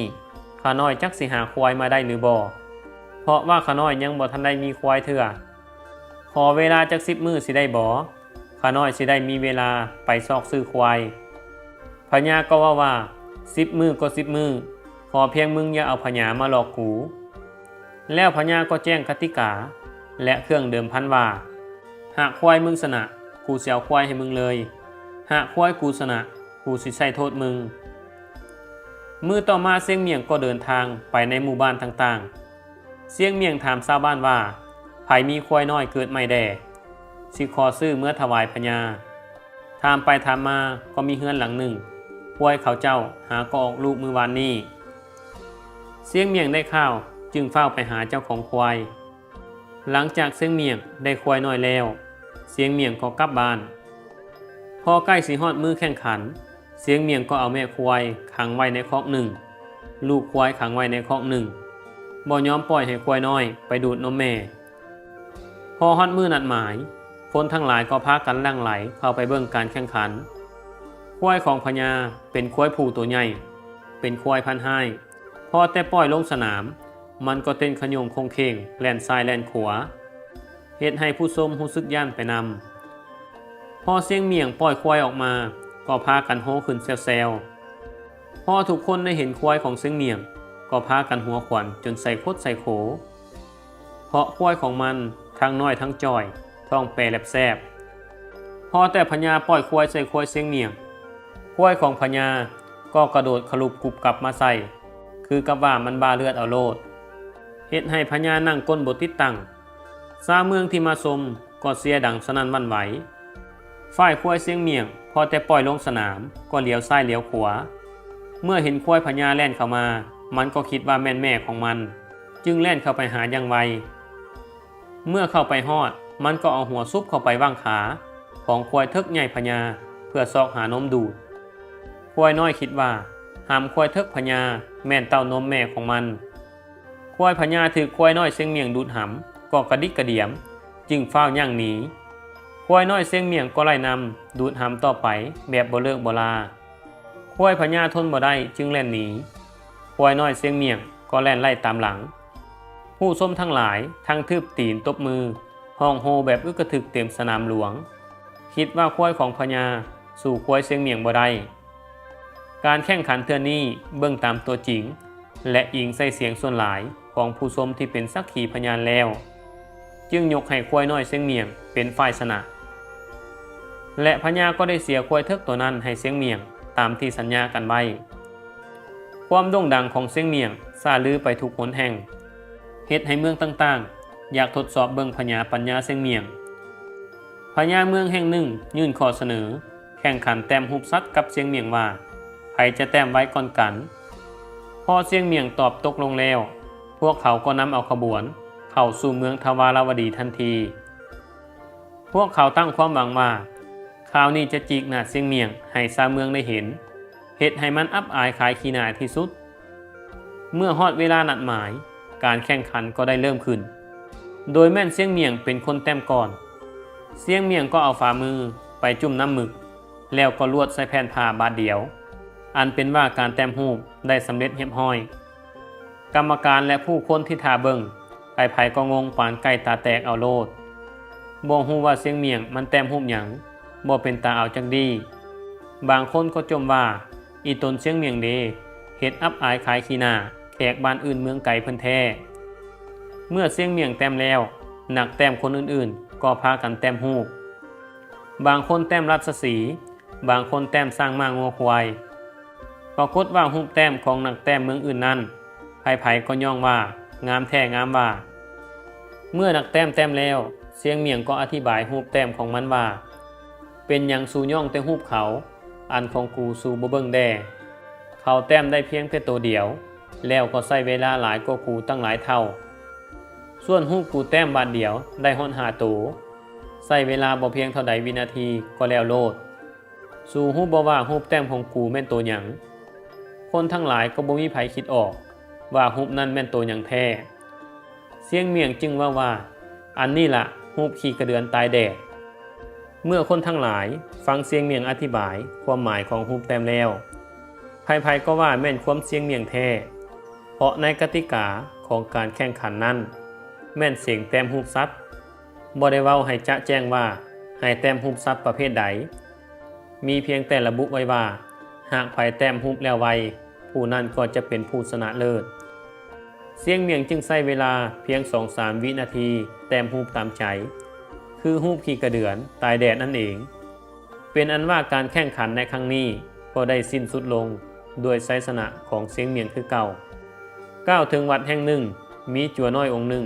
ຂ້ານ້ອຍຈັກຊິຫາຄວາຍມາໄດ້ຫຼືບໍ່, ເພາະວ່າຂ້ານ້ອຍຍັງບໍ່ທັນໄດ້ມີຄວາຍເທື່ອ. ຂໍເວລາຈັກສິບມື້ຊິໄດ້ບໍ່? ຂ້ານ້ອຍຊິໄດ້ມີເວລາໄປຊອກຊື້ຄວາຍ. ພະຍາກໍເວົ້າວ່າ, ສິບມື້ກໍສິບມື້, ຂໍພຽງມຶງຢ່າເອົາພະຍາມາຫຼອກກູ. ແລ້ວພະຍາກໍແຈ້ງກະຕິກາ ແລະ ເຄື່ອງເດີມພັນວ່າ, ຫາກຄວາຍມຶງຊະນະ, ກູຊິເອົາຄວາຍໃຫ້ມຶງເລີຍ. ຫາກຄວາຍກູຊະນະ, ກູຊິໃຊ້ໂທດມຶງ. ມື້ຕໍ່ມາຊຽງໝ້ຽງກໍເດີນທາງໄປໃນໝູ່ບ້ານຕ່າງໆ. ຊຽງໝ້ຽງຖາມຊາວບ້ານວ່າ, ໃຜມີຄວາຍນ້ອຍເກີດໃໝ່ແດ່? ຊິຂໍຊື້ເມືອຖວາຍພະຍາ. ຖາມໄປຖາມມາກໍມີເຮືອນຫຼັງໜຶ່ງ, ຄວາຍເຂົາເຈົ້າຫາກໍອອກລູກມື້ວານນີ້. ຊຽງໝ້ຽງໄດ້ຂ່າວຈຶ່ງຟ້າວໄປຫາເຈົ້າຂອງຄວາຍ. ຫຼັງຈາກຊຽງໝ້ຽງໄດ້ຄວາຍນ້ອຍແລ້ວ, ຊຽງໝ້ຽງກໍກັບບ້ານ. ພໍໃກ້ຊິຮອດມື້ແຂ່ງຂັນ, ຊຽງໝ້ຽງກໍເອົາແມ່ຄວາຍຂັງໄວ້ໃນຄອກໜຶ່ງ, ລູກຄວາຍຂັງໄວ້ໃນຄອກໜຶ່ງ, ບໍ່ຍອມປ່ອຍໃຫ້ຄວາຍນ້ອຍໄປດູດນົມແມ່. ພໍຮອດມື້ນັດໝາຍ, ຄົນທັງຫຼາຍກໍພາກັນຫຼັ່ງໄຫຼເຂົ້າໄປເບິ່ງການແຂ່ງຂັນ. ຄວາຍຂອງພະຍາເປັນຄວາຍຜູ້ໂຕໃຫຍ່, ເປັນຄວາຍພັນຮ້າຍ. ພໍແຕ່ປ່ອຍລົງສະໜາມ, ມັນກໍເຕັ້ນຂະໂຍງໂຄງເຄງ, ແລ່ນຊ້າຍແລ່ນຂວາ, ເຮັດໃຫ້ຜູ້ຊົມຮູ້ສຶກຢ້ານໄປນຳ. ພໍຊຽງໝ້ຽງປ່ອຍຄວາຍອອກມາ, ກໍພາກັນໂຮຂຶ້ນແຊວໆ. ພໍທຸກຄົນໄດ້ເຫັນຄວາຍຂອງຊຽງໝ້ຽງ, ກໍພາກັນຫົວຂວັນຈົນໃສ່ຄົດໃສ່ໂຄ. ເພາະຄວາຍຂອງມັນທັງນ້ອຍທັງຈ່ອຍ, ທ້ອງແປແລັບແຊບ. ພໍແຕ່ພະຍາປ່ອຍຄວາຍໃສ່ຄວາຍຊຽງໝ້ຽງ, ຄວາຍຂອງພະຍາກໍກະໂດດຂະຫຼຸບກຸບກັບມາໃສ່, ຄືກັບວ່າມັນບ້າເລືອດເອົາໂລດ, ເຮັດໃຫ້ພະຍານັ່ງກົ້ນບໍ່ຕິດຕັ້ງ. ຊາວເມືອງທີ່ມາຊົມກໍເຊຍດັງສະໜັ່ນຫວັ່ນໄຫວ. ຝ່າຍຄວາຍຊຽງໝ້ຽງພໍແຕ່ປ່ອຍລົງສະໜາມກໍຫຼຽວຊ້າຍຫຼຽວຂວາ. ເມື່ອເຫັນຄວາຍພະຍາແລ່ນເຂົ້າມາ, ມັນກໍຄິດວ່າແມ່ນແມ່ຂອງມັນ, ຈຶ່ງແລ່ນເຂົ້າໄປຫາຢ່າງໄວ. ເມື່ອເຂົ້າໄປຮອດ, ມັນກໍເອົາຫົວຊຸບເຂົ້າໄປຫວ່າງຂາຂອງຄວາຍເຖິກໃຫຍ່ພະຍາ ເພື່ອຊອກຫານົມດູດ. ຄວາຍນ້ອຍຄິດວ່າ ຫຳຄວາຍເຖິກພະຍາແມ່ນເຕົ້ານົມແມ່ຂອງມັນ. ຄວາຍພະຍາຖືກຄວາຍນ້ອຍຊຽງໝ້ຽງດູດຫຳ ກໍກະດິກກະດຽມ, ຈຶ່ງຟ້າວຍ່າງໜີ. ຄວາຍນ້ອຍຊຽງໝ້ຽງກໍໄລ່ນຳດູດຫຳຕໍ່ໄປແບບບໍ່ເລີກບໍ່ລາ. ຄວາຍພະຍາທົນບໍ່ໄດ້ຈຶ່ງແລ່ນໜີ. ຄວາຍນ້ອຍຊຽງໝ້ຽງກໍແລ່ນໄລ່ຕາມຫຼັງ. ຜູ້ຊົມທັງຫຼາຍທັງຖືບຕີນຕົບມື, ຮ້ອງໂຮແບບອຶກກະທຶກເຕັມສະໜາມຫຼວງ. ຄິດວ່າຄວາຍຂອງພະຍາສູ້ຄວາຍຊຽງໝ້ຽງບໍ່ໄດ້. ການແຂ່ງຂັນເທື່ອນີ້ເບິ່ງຕາມຕົວຈິງ ແລະ ອີງໃສ່ສຽງສ່ວນຫຼາຍຂອງຜູ້ຊົມທີ່ເປັນສັກຂີພະຍານແລ້ວ ຈຶ່ງຍົກໃຫ້ຄວາຍນ້ອຍຊຽງໝ້ຽງເປັນຝ່າຍຊະນະ ແລະ ພະຍາກໍໄດ້ເສຍຄວາຍເຖິກໂຕນັ້ນໃຫ້ຊຽງໝ້ຽງຕາມທີ່ສັນຍາກັນໄວ້. ຄວາມໂດ່ງດັງຂອງຊຽງໝ້ຽງຊ່າລືໄປທຸກຫົນແຫ່ງ ເຮັດໃຫ້ເມືອງຕ່າງໆຢາກທົດສອບເບິ່ງພະຍາປັນຍາຊຽງໝ້ຽງ. ພະຍາເມືອງແຫ່ງໜຶ່ງຍື່ນຂໍ້ສະເໜີແຂ່ງຂັນແຕ້ມຮູບສັດກັບຊຽງໝ້ຽງວ່າ ໃຜຈະແຕ້ມໄວກ່ອນກັນ. ພໍຊຽງໝ້ຽງຕອບຕົກລົງແລ້ວ ພວກເຂົາກໍນຳເອົາຂະບວນເຂົ້າສູ່ເມືອງທະວາລະວະດີທັນທີ. ພວກເຂົາຕັ້ງຄວາມຫວັງວ່າ ຄາວນີ້ຈະຈີກໜ້າຊຽງໝ້ຽງໃຫ້ຊາວເມືອງໄດ້ເຫັນ, ເຮັດໃຫ້ມັນອັບອາຍຂາຍຂີ້ໜ້າທີ່ສຸດ. ເມື່ອຮອດເວລານັດໝາຍ, ການແຂ່ງຂັນກໍໄດ້ເລີ່ມຂຶ້ນ, ໂດຍແມ່ນຊຽງໝ້ຽງເປັນຄົນແຕ້ມກ່ອນ. ຊຽງໝ້ຽງກໍເອົາຝ່າມືໄປຈຸ້ມນ້ຳໝຶກ, ແລ້ວກໍລວດໃສ່ແຜ່ນຜ້າບາດດຽວ, ອັນເປັນວ່າການແຕ້ມຮູບໄດ້ສຳເລັດຮຽບຮ້ອຍ. ກຳມະການ ແລະ ຜູ້ຄົນທີ່ຖ້າເບິ່ງ ໃຜໆກໍງົງປານໄກ່ຕາແຕກເອົາໂລດ. ບໍ່ຮູ້ວ່າຊຽງໝ້ຽງມັນແຕ້ມຮູບຫຍັງ ບໍ່ເປັນຕາເອົາຈັກດີ້. ບາງຄົນກໍຈົ່ມວ່າ ອີ່ຕົນຊຽງໝ້ຽງເດ ເຮັດອັບອາຍຂາຍຂີ້ໜ້າແຂກບ້ານອື່ນເມືອງໄກເພິ່ນແທ້. ເມື່ອຊຽງໝ້ຽງແຕ້ມແລ້ວ, ນັກແຕ້ມຄົນອື່ນໆກໍພາກັນແຕ້ມຮູບ. ບາງຄົນແຕ້ມລາຊະສີ, ບາງຄົນແຕ້ມຊ້າງມ້າງົວຄວາຍ. ປາກົດວ່າຮູບແຕ້ມຂອງນັກແຕ້ມເມືອງອື່ນນັ້ນ ໃຜໆກໍຍ້ອງວ່າງາມແທ້ງາມວ່າ. ເມື່ອນັກແຕ້ມແຕ້ມແລ້ວ, ຊຽງໝ້ຽງກໍອະທິບາຍຮູບແຕ້ມຂອງມັນວ່າ ເປັນຫຍັງສູຍ້ອງແຕ່ຮູບເຂົາ, ອັນຂອງກູສູບໍ່ເບິ່ງແດ່? ເຂົາແຕ້ມໄດ້ພຽງແຕ່ໂຕດຽວ, ແລ້ວກໍໃຊ້ເວລາຫຼາຍກວ່າກູຕັ້ງຫຼາຍເທົ່າ. ສ່ວນຮູບກູແຕ້ມບາດດຽວໄດ້ຮອດຫ້າໂຕ, ໃຊ້ເວລາບໍ່ພຽງເທົ່າໃດວິນາທີກໍແລ້ວໂລດ. ສູຮູ້ບໍ່ວ່າຮູບແຕ້ມຂອງກູແມ່ນໂຕຫຍັງ? ຄົນທັງຫຼາຍກໍບໍ່ມີໃຜຄິດອອກວ່າຮູບນັ້ນແມ່ນໂຕຫຍັງແທ້. ຊຽງໝ້ຽງຈຶ່ງເວົ້າວ່າ ອັນນີ້ລະຮູບຂີ້ກະເດືອນຕາຍແດດ. ເມື່ອຄົນທັງຫຼາຍຟັງຊຽງໝ້ຽງອະທິບາຍຄວາມໝາຍຂອງຮູບແຕ້ມແລ້ວ, ໃຜໆກໍວ່າແມ່ນຄວາມຊຽງໝ້ຽງແທ້, ເພາະໃນກະຕິກາຂອງການແຂ່ງຂັນນັ້ນ ແມ່ນເສັງແຕ້ມຮູບສັດ, ບໍ່ໄດ້ເວົ້າໃຫ້ຈະແຈ້ງວ່າໃຫ້ແຕ້ມຮູບສັດປະເພດໃດ. ມີພຽງແຕ່ລະບຸໄວ້ວ່າ ຫາກໃຜແຕ້ມຮູບແລ້ວໄວ, ຜູ້ນັ້ນກໍຈະເປັນຜູ້ຊະນະເລີດ. ຊຽງໝ້ຽງຈຶ່ງໃຊ້ເວລາພຽງສອງສາມວິນາທີແຕ້ມຮູບຕາມໃຈ, ຄືຮູບຂີ້ກະເດືອນຕາຍແດດນັ້ນເອງ. ເປັນອັນວ່າການແຂ່ງຂັນໃນຄັ້ງນີ້ກໍໄດ້ສິ້ນສຸດລົງດ້ວຍໄຊຊະນະຂອງຊຽງໝ້ຽງຄືເກົ່າ. ກ່າວເຖິງວັດແຫ່ງໜຶ່ງ, ມີຈົວນ້ອຍອົງໜຶ່ງ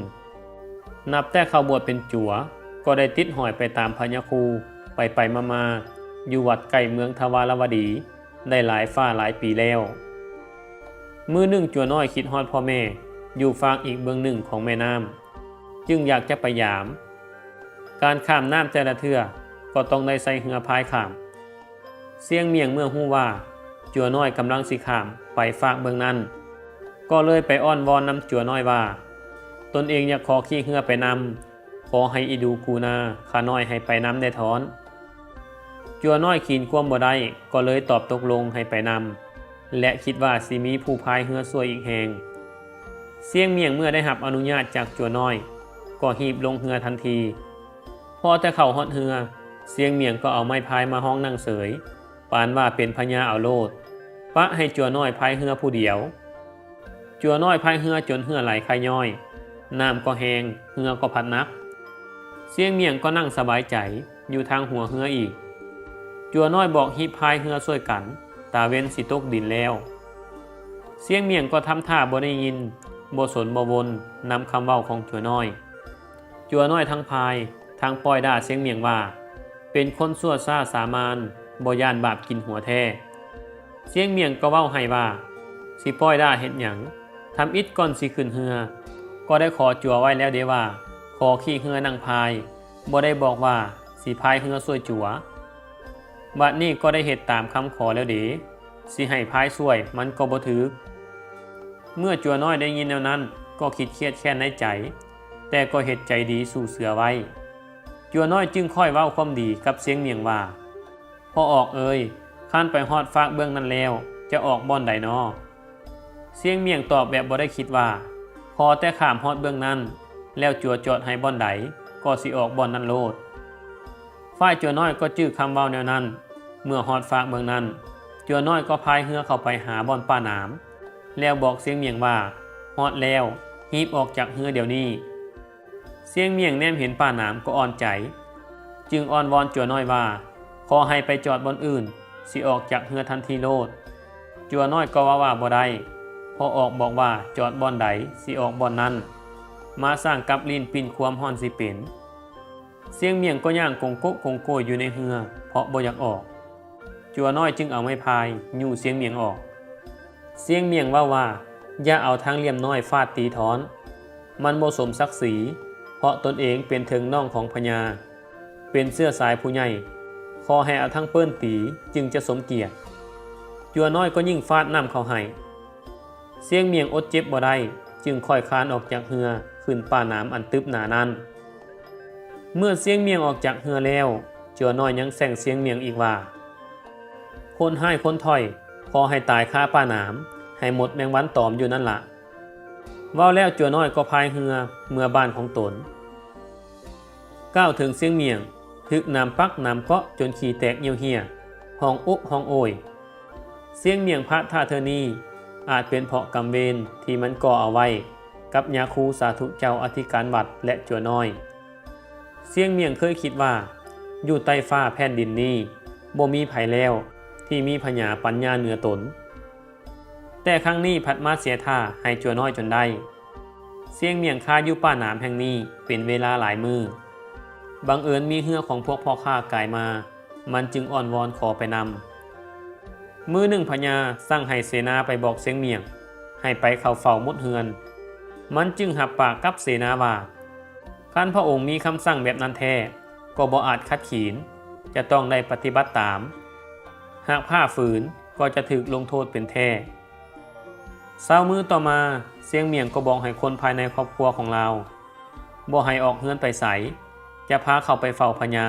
ນັບແຕ່ເຂົ້າບວດເປັນຈົວ ກໍໄດ້ຕິດຫ້ອຍໄປຕາມພະຍາຄູ ໄປໆມາໆ ຢູ່ວັດໃກ້ເມືອງທະວາລະວະດີ ໄດ້ຫຼາຍຟ້າຫຼາຍປີແລ້ວ. ມື້ໜຶ່ງ ຈົວນ້ອຍຄິດຮອດພໍ່ແມ່ຢູ່ຟາກອີກເບື້ອງໜຶ່ງຂອງແມ່ນ້ຳ, ຈຶ່ງຢາກຈະໄປຢາມ. ການຂ້າມນ້ຳແຕ່ລະເທື່ອກໍຕ້ອງໄດ້ໃຊ້ເຮືອພາຍຂ້າມ. ຊຽງໝ້ຽງເມື່ອຮູ້ວ່າຈົວນ້ອຍກຳລັງຊິຂ້າມໄປຟາກເບື້ອງນັ້ນ, ກໍເລີຍໄປອ້ອນວອນນຳຈົວນ້ອຍວ່າ ຕົນເອງຢາກຂໍຂີ່ເຮືອໄປນຳ, ຂໍໃຫ້ອີ່ດູກູນາຂ້ານ້ອຍໃຫ້ໄປນຳແດ່ທ້ອນ. ຈົວນ້ອຍຂີນຄວາມບໍ່ໄດ້ ກໍເລີຍຕອບຕົກລົງໃຫ້ໄປນຳ ແລະ ຄິດວ່າຊິມີຜູ້ພາຍເຮືອຊ່ວຍອີກແຮງ. ຊຽງໝ້ຽງເມື່ອໄດ້ຮັບອະນຸຍາດຈາກຈົວນ້ອຍ ກໍຮີບລົງເຮືອທັນທີ. ພໍແຕ່ເຂົ້າຮອດເຮືອ, ຊຽງໝ້ຽງກໍເອົາໄມ້ພາຍມາຮອງນັ່ງເສີຍ, ປານວ່າເປັນພະຍາເອົາໂລດ, ປະໃຫ້ຈົວນ້ອຍພາຍເຮືອຜູ້ດຽວ. ຈົວນ້ອຍພາຍເຮືອຈົນເຫື່ອໄຫຼໄຄຍ້ອຍ, ນ້ຳກໍແຮງ, ເຮືອກໍພັດໜັກ. ຊຽງໝ້ຽງກໍນັ່ງສະບາຍໃຈຢູ່ທາງຫົວເຮືອອີກ. ຈົວນ້ອຍບອກຮີບພາຍເຮືອຊ່ວຍກັນ, ຕາເວັນຊິຕົກດິນແລ້ວ. ຊຽງໝ້ຽງກໍທຳທ່າບໍ່ໄດ້ຍິນ, ບໍ່ສົນບໍ່ວົນນຳຄຳເວົ້າຂອງຈົວນ້ອຍ. ຈົວນ້ອຍທັງພາຍ ທັງປ້ອຍດ່າຊຽງໝ້ຽງວ່າ ເປັນຄົນຊົ່ວຊ້າສາມານ, ບໍ່ຢ້ານບາບກິນຫົວແທ້. ຊຽງໝ້ຽງກໍເວົ້າໃຫ້ວ່າ ຊິປ້ອຍດ່າເຮັດຫຍັງ? ທຳອິດກ່ອນຊິຂຶ້ນເຮືອ ກໍໄດ້ຂໍຈົວໄວ້ແລ້ວເດວ່າ ຂໍຂີ່ເຮືອນັ່ງພາຍ, ບໍ່ໄດ້ບອກວ່າຊິພາຍເຮືອຊ່ວຍຈົວ. ບັດນີ້ກໍໄດ້ເຮັດຕາມຄຳຂໍແລ້ວເດ, ຊິໃຫ້ພາຍຊ່ວຍມັນກໍບໍ່ຖືກ. ເມື່ອຈົວນ້ອຍໄດ້ຍິນແນວນັ້ນ ກໍຄິດຄຽດແຄ້ນໃນໃຈ, ແຕ່ກໍເຮັດໃຈດີສູ້ເສືອໄວ້. ຈົວນ້ອຍຈຶ່ງຄ່ອຍເວົ້າຄວາມດີກັບຊຽງໝ້ຽງວ່າ ພໍ່ອອກເອີຍ, ຄັນໄປຮອດຟາກເບື້ອງນັ້ນແລ້ວ ຈະອອກບ່ອນໃດນໍ? ຊຽງໝ້ຽງຕອບແບບບໍ່ໄດ້ຄິດວ່າ ຂໍແຕ່ຂ້າມຮອດເບື້ອງນັ້ນ ແລ້ວຈົວຈອດໃຫ້ບ່ອນໃດ ກໍຊິອອກບ່ອນນັ້ນໂລດ. ຝ່າຍຈົວນ້ອຍກໍຈື່ຄຳເວົ້າແນວນັ້ນ. ເມື່ອຮອດຟາກເມືອງນັ້ນ, ຈົວນ້ອຍກໍພາຍເຮືອເຂົ້າໄປຫາບ່ອນປ້າໜາມ ແລ້ວບອກຊຽງໝ້ຽງວ່າ ຮອດແລ້ວ, ຮີບອອກຈາກເຮືອດຽວນີ້. ຊຽງໝ້ຽງແນມເຫັນປ້າໜາມກໍອ່ອນໃຈ, ຈຶ່ງອ້ອນວອນຈົວນ້ອຍວ່າ ຂໍໃຫ້ໄປຈອດບ່ອນອື່ນ, ຊິອອກຈາກເຮືອທັນທີໂລດ. ຈົວນ້ອຍກໍເວົ້າວ່າບໍ່ໄດ້, ພໍ່ອອກບອກວ່າຈອດບ່ອນໃດ, ຊິອອກບ່ອນນັ້ນ. ມາຊ່າງກັບລີ້ນປີ້ນຄວາມຮ້ອນຊິເປັນ. ຊຽງໝ້ຽງກໍຍ່າງກົງໂກະກົງໂກຍຢູ່ໃນເຮືອ ເພາະບໍ່ຢາກອອກ. ຈົວນ້ອຍຈຶ່ງເອົາໄມ້ພາຍຍູ້ຊຽງໝ້ຽງອອກ. ຊຽງໝ້ຽງເວົ້າວ່າ ຢ່າເອົາທາງຫຼ່ຽມນ້ອຍຟາດຕີທ້ອນ, ມັນບໍ່ສົມສັກສີ, ເພາະຕົນເອງເປັນເຖິງນ້ອງຂອງພະຍາ, ເປັນເຊື້ອສາຍຜູ້ໃຫຍ່, ຂໍໃຫ້ເອົາທາງເປີ້ນຕີຈຶ່ງຈະສົມກຽດ. ຈົວນ້ອຍກໍຍິ່ງຟາດໜັ້ມເຂົ້າໃຫ້. ຊຽງໝ້ຽງອົດເຈັບບໍ່ໄດ້, ຈຶ່ງຄ່ອຍຄານອອກຈາກເຮືອ ຂຶ້ນປ້າໜາມອັນຕຶບໜານັ້ນ. ເມື່ອຊຽງໝ້ຽງອອກຈາກເຮືອແລ້ວ, ຈົວນ້ອຍຍັງແຊ່ງຊຽງໝ້ຽງອີກວ່າ ຄົນຮ້າຍຄົນຖອຍ, ຂໍໃຫ້ຕາຍຄາປ້າໜາມ, ໃຫ້ໝົດແມງວັນຕອມຢູ່ນັ້ນລະ. ເວົ້າແລ້ວຈົວນ້ອຍກໍພາຍເຮືອເມືອບ້ານຂອງຕົນ. ກ່າວເຖິງຊຽງໝ້ຽງ, ຖືກໜາມປັກໜາມເກາະຈົນຂີ້ແຕກຍ່ຽວເຫ່ຍ, ຮ້ອງໂອະຮ້ອງໂອຍ. ຊຽງໝ້ຽງພາດທ່າເທື່ອນີ້ ອາດເປັນເພາະກຳເວນທີ່ມັນກໍ່ເອົາໄວ້ກັບຍາຄູສາທຸເຈົ້າອະທິການວັດ ແລະ ຈົວນ້ອຍ. ຊຽງໝ້ຽງເຄີຍຄິດວ່າ ຢູ່ໃຕ້ຟ້າແຜ່ນດິນນີ້ ບໍ່ມີໃຜແລ້ວທີ່ມີພະຍາປັນຍາເໜືອຕົນ. ແຕ່ຄັ້ງນີ້ພັດມາເສຍທ່າໃຫ້ຈົວນ້ອຍຈົນໄດ້. ຊຽງໝ້ຽງຄາຢູ່ປ່າໜາມແຫ່ງນີ້ເປັນເວລາຫຼາຍມື້. ບັງເອີນມີເຮືອຂອງພວກພໍ່ຄ້າກາຍມາ, ມັນຈຶ່ງອ້ອນວອນຂໍໄປນຳ. ມື້ໜຶ່ງພະຍາສັ່ງໃຫ້ເສນາໄປບອກຊຽງໝ້ຽງໃຫ້ໄປເຂົ້າເຝົ້າໝົດເຮືອນ. ມັນຈຶ່ງຮັບປາກກັບເສນາວ່າ ຄັນພະອົງມີຄຳສັ່ງແບບນັ້ນແທ້, ກໍບໍ່ອາດຂັດຂືນ, ຈະຕ້ອງໄດ້ປະຕິບັດຕາມ. ຫາກຝ່າຝືນ, ກໍຈະຖືກລົງໂທດເປັນແທ້. ເຊົ້າມື້ຕໍ່ມາ, ຊຽງໝ້ຽງກໍບອກໃຫ້ຄົນພາຍໃນຄອບຄົວຂອງລາວ ບໍ່ໃຫ້ອອກເຮືອນໄປໃສ, ຈະພາເຂົ້າໄປເຝົ້າພະຍາ.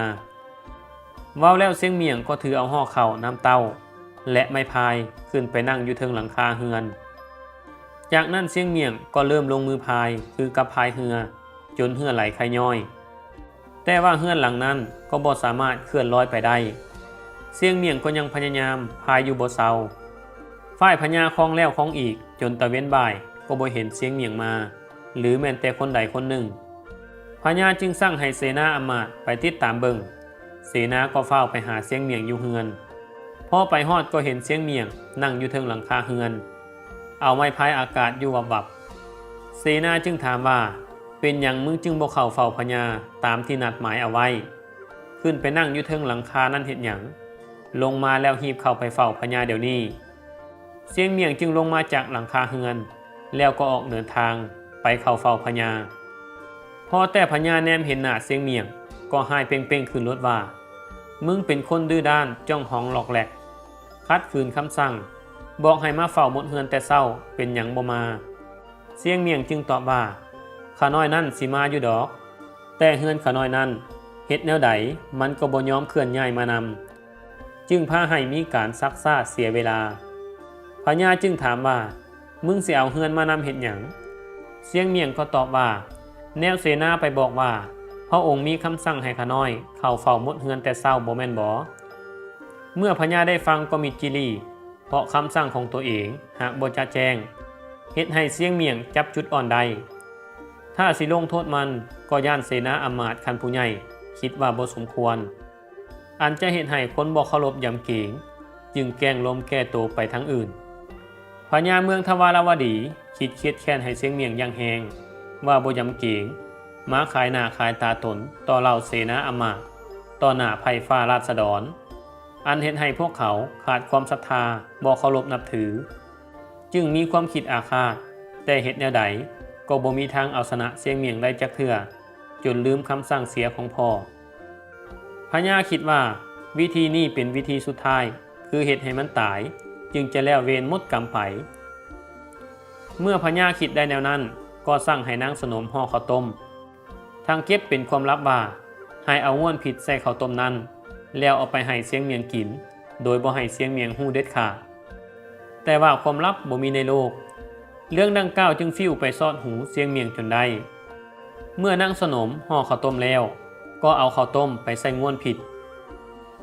ເວົ້າແລ້ວຊຽງໝ້ຽງກໍຖືເອົາຫໍ່ເຂົ້າ, ນ້ຳເຕົ້າ ແລະ ໄມ້ພາຍຂຶ້ນໄປນັ່ງຢູ່ເທິງຫຼັງຄາເຮືອນ. ຈາກນັ້ນຊຽງໝ້ຽງກໍເລີ່ມລົງມືພາຍຄືກັບພາຍເຮືອ, ຈົນເຮືອໄຫຼໄຄຍ້ອຍ. ແຕ່ວ່າເຮືອນຫຼັງນັ້ນກໍບໍ່ສາມາດເຄື່ອນລອຍໄປໄດ້. ຊຽງໝ້ຽງກໍຍັງພະຍາຍາມພາຍຢູ່ບໍ່ເຊົາ. ຝ່າຍພະຍາຄອງແລ້ວຄອງອີກ ຈົນຕາເວັນບ່າຍກໍບໍ່ເຫັນຊຽງໝ້ຽງມາ ຫຼືແມ່ນແຕ່ຄົນໃດຄົນໜຶ່ງ. ພະຍາຈຶ່ງສັ່ງໃຫ້ເສນາອຳມາດໄປຕິດຕາມເບິ່ງ. ເສນາກໍຟ້າວໄປຫາຊຽງໝ້ຽງຢູ່ເຮືອນ. ພໍໄປຮອດກໍເຫັນຊຽງໝ້ຽງນັ່ງຢູ່ເທິງຫຼັງຄາເຮືອນ, ເອົາໄມ້ພາຍອາກາດຢູ່ວັບໆ. ເສນາຈຶ່ງຖາມວ່າ ເປັນຫຍັງມຶງຈຶ່ງບໍ່ເຂົ້າເຝົ້າພະຍາຕາມທີ່ນັດໝາຍເອົາໄວ້? ຂຶ້ນໄປນັ່ງຢູ່ເທິງຫຼັງຄານັ້ນເຮັດຫຍັງ? ລົງມາແລ້ວຮີບເຂົ້າໄປເຝົ້າພະຍາດຽວນີ້. ຊຽງໝ້ຽງຈຶ່ງລົງມາຈາກຫຼັງຄາເຮືອນ ແລ້ວກໍອອກເດີນທາງໄປເຂົ້າເຝົ້າພະຍາ. ພໍແຕ່ພະຍາແນມເຫັນໜ້າຊຽງໝ້ຽງ ກໍຮ້າຍເປ່ງໆຂຶ້ນໂລດວ່າ ມຶງເປັນຄົນດື້ດ້ານ ຈ້ອງຮອງຫຼອກແຫຼກ, ຂັດຂືນຄຳສັ່ງ, ບອກໃຫ້ມາເຝົ້າໝົດເຮືອນແຕ່ເຊົ້າ ເປັນຫຍັງບໍ່ມາ? ຊຽງໝ້ຽງຈຶ່ງຕອບວ່າ ຂ້ານ້ອຍນັ້ນຊິມາຢູ່ດອກ, ແຕ່ເຮືອນຂ້ານ້ອຍນັ້ນ ເຮັດແນວໃດມັນກໍບໍ່ຍອມເຄື່ອນຍ້າຍມານຳ, ຈຶ່ງພາໃຫ້ມີການຊັກຊ້າເສຍເວລາ. ພະຍາຈຶ່ງຖາມວ່າ ມຶງຊິເອົາເຮືອນມານຳເຮັດຫຍັງ? ຊຽງໝ້ຽງກໍຕອບວ່າ ແນວເສນາໄປບອກວ່າ ພະອົງມີຄຳສັ່ງໃຫ້ຂ້ານ້ອຍເຂົ້າເຝົ້າໝົດເຮືອນແຕ່ເຊົ້າ ບໍ່ແມ່ນບໍ? ເມື່ອພະຍາໄດ້ຟັງກໍມິດຈີ່ຫຼີ່ ເພາະຄຳສັ່ງຂອງຕົວເອງຫາກບໍ່ຈະແຈ້ງ ເຮັດໃຫ້ຊຽງໝ້ຽງຈັບຈຸດອ່ອນໄດ້. ຖ້າຊິລົງໂທດມັນ ກໍຢ້ານເສນາອຳມາດຂັ້ນຜູ້ໃຫຍ່ຄິດວ່າບໍ່ສົມຄວນ, ອັນຈະເຮັດໃຫ້ຄົນບໍ່ເຄົາລົບຢຳເກງ, ຈຶ່ງແກ້ງລົມແກ້ໂຕໄປທາງອື່ນ. ພະຍາເມືອງທະວາລະວະດີຄິດຄຽດແຄ້ນໃຫ້ຊຽງໝ້ຽງຢ່າງແຮງ ວ່າບໍ່ຢຳເກງ, ມາຂາຍໜ້າຂາຍຕາຕົນຕໍ່ເຫຼົ່າເສນາອຳມາດ, ຕໍ່ໜ້າໄພ່ຟ້າລາຊະດອນ, ອັນເຮັດໃຫ້ພວກເຂົາຂາດຄວາມສັດທາ, ບໍ່ເຄົາລົບນັບຖື, ຈຶ່ງມີຄວາມຄິດອາຄາດ, ແຕ່ເຮັດແນວໃດກໍບໍ່ມີທາງເອົາຊະນະຊຽງໝ້ຽງໄດ້ຈັກເທື່ອ, ຈົນລືມຄຳສັ່ງເສຍຂອງພໍ່. ພະຍາຄິດວ່າວິທີນີ້ເປັນວິທີສຸດທ້າຍ, ຄືເຮັດໃຫ້ມັນຕາຍ, ຈຶ່ງຈະແລ້ວເວນໝົດກຳໄປ. ເມື່ອພະຍາຄິດໄດ້ແນວນັ້ນ, ກໍສັ່ງໃຫ້ນາງສະໜົມຫໍ່ເຂົ້າຕົ້ມ, ທັງເກັບເປັນຄວາມລັບວ່າ ໃຫ້ເອົາງ່ວນພິດໃສ່ເຂົ້າຕົ້ມນັ້ນ ແລ້ວເອົາໄປໃຫ້ຊຽງໝ້ຽງກິນ ໂດຍບໍ່ໃຫ້ຊຽງໝ້ຽງຮູ້ເດັດຂາດ. ແຕ່ວ່າຄວາມລັບບໍ່ມີໃນໂລກ. ເລື່ອງດັ່ງກ່າວຈຶ່ງຟິວໄປຊອດຫູຊຽງໝ້ຽງຈົນໄດ້. ເມື່ອນາງສະໜົມຫໍ່ເຂົ້າຕົ້ມແລ້ວ, ກໍເອົາເຂົ້າຕົ້ມໄປໃສ່ງ່ວນພິດ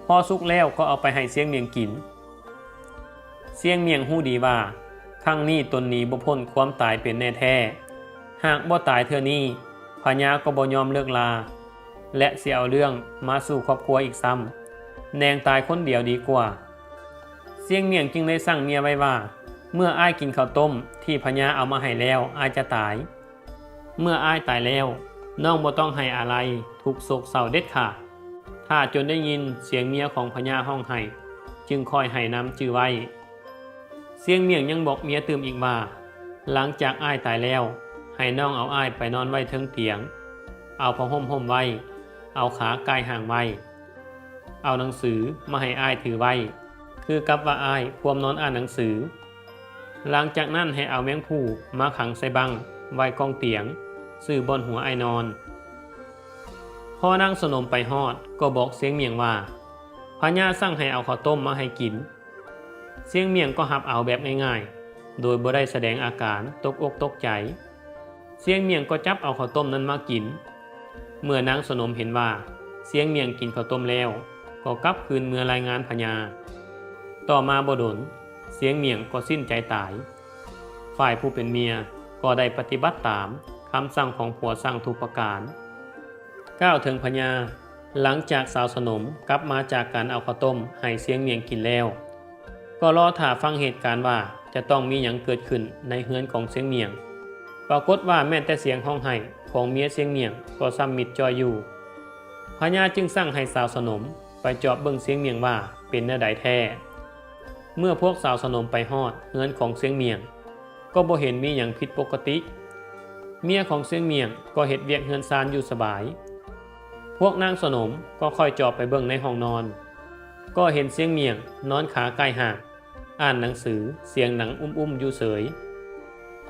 ພໍສຸກແລ້ວກໍເອົາໄປໃຫ້ຊຽງໝຽງກິນ. ຊຽງໝຽງຮູ້ດີວ່າ ຄັ້ງນີ້ຕົນໜີບໍ່ພົ້ນຄວາມຕາຍເປັນແນ່ແທ້. ຫາກບໍ່ຕາຍເທື່ອນີ້, ພະຍາກໍບໍ່ຍອມເລີກລາ ແລະ ຊິເອົາເລື່ອງມາສູ່ຄອບຄົວອີກຊ້ຳ, ແນງຕາຍຄົນດຽວດີກວ່າ. ຊຽງໝຽງຈຶ່ງໄດ້ສັ່ງເມຍໄວ້ວ່າ ເມື່ອອ້າຍກິນເຂົ້າຕົ້ມທີ່ພະຍາເອົາມາໃຫ້ແລ້ວ, ອ້າຍຈະຕາຍ. ເມື່ອອ້າຍຕາຍແລ້ວ, ນ້ອງບໍ່ຕ້ອງໄຫ້ອາໄລ, ທຸກໂສກເສົ້າເດັດຂາດ. ຖ້າຈົນໄດ້ຍິນສຽງເມຍຂອງພະຍາຮ້ອງໄຫ້, ຈຶ່ງຄ່ອຍໄຫ້ນຳຈື່ໄວ້. ຊຽງໝຽງຍັງບອກເມຍຕື່ມອີກວ່າ ຫຼັງຈາກອ້າຍຕາຍແລ້ວ, ໃຫ້ນ້ອງເອົາອ້າຍໄປນອນໄວ້ເທິງຕຽງ, ເອົາຜ້າຫົ່ມຫົ່ມໄວ້, ເອົາຂາກ່າຍຮ່າງໄວ້, ເອົາໜັງສືມາໃຫ້ອ້າຍຖືໄວ້, ຄືກັບວ່າອ້າຍພວມນອນອ່ານໜັງສື. ຫຼັງຈາກນັ້ນໃຫ້ເອົາແມງພູມາຂັງໃສ່ບັ້ງໄວ້ກ້ອງຕຽງ, ຊື່ບ່ອນຫົວອ້າຍນອນ. ພໍນາງສະໜົມໄປຮອດ ກໍບອກຊຽງໝຽງວ່າ ພະຍາສັ່ງໃຫ້ເອົາເຂົ້າຕົ້ມມາໃຫ້ກິນ. ຊຽງໝຽງກໍຮັບເອົາແບບງ່າຍໆ ໂດຍບໍ່ໄດ້ສະແດງອາການຕົກອົກຕົກໃຈ. ຊຽງໝຽງກໍຈັບເອົາເຂົ້າຕົ້ມນັ້ນມາກິນ. ເມື່ອນາງສະໜົມເຫັນວ່າຊຽງໝຽງກິນເຂົ້າຕົ້ມແລ້ວ, ກໍກັບຄືນເມືອລາຍງານພະຍາ. ຕໍ່ມາບໍ່ດົນ, ຊຽງໝຽງກໍສິ້ນໃຈຕາຍ. ຝ່າຍຜູ້ເປັນເມຍກໍໄດ້ປະຕິບັດຕາມຄຳສັ່ງຂອງຜົວຊ່າງທຸກປະການ. ກ່າວເຖິງພະຍາ, ຫຼັງຈາກສາວສະໜົມກັບມາຈາກການເອົາເຂົ້າຕົ້ມໃຫ້ຊຽງໝຽງກິນແລ້ວ, ກໍລໍຖ້າຟັງເຫດການວ່າຈະຕ້ອງມີຫຍັງເກີດຂຶ້ນໃນເຮືອນຂອງຊຽງໝຽງ. ປາກົດວ່າແມ່ນແຕ່ສຽງຮ້ອງໄຫ້ຂອງເມຍຊຽງໝຽງກໍຊ້ຳມິດຈ່ອຍຢູ່. ພະຍາຈຶ່ງສັ່ງໃຫ້ສາວສະໜົມໄປຈອບເບິ່ງຊຽງໝຽງວ່າເປັນແນວໃດແທ້. ເມື່ອພວກສາວສະໜົມໄປຮອດເຮືອນຂອງຊຽງໝຽງ, ກໍບໍ່ເຫັນມີຫຍັງຜິດປົກກະຕິ. ເມຍຂອງຊຽງໝຽງກໍເຮັດວຽກເຮືອນຊານຢູ່ສະບາຍ. ພວກນາງສະໜົມກໍຄ່ອຍຈອບໄປເບິ່ງໃນຫ້ອງນອນ, ກໍເຫັນຊຽງໝຽງນອນຂາກ່າຍຮ່າງ, ອ່ານໜັງສືສຽງດັງອຸ້ມໆຢູ່ເສີຍ.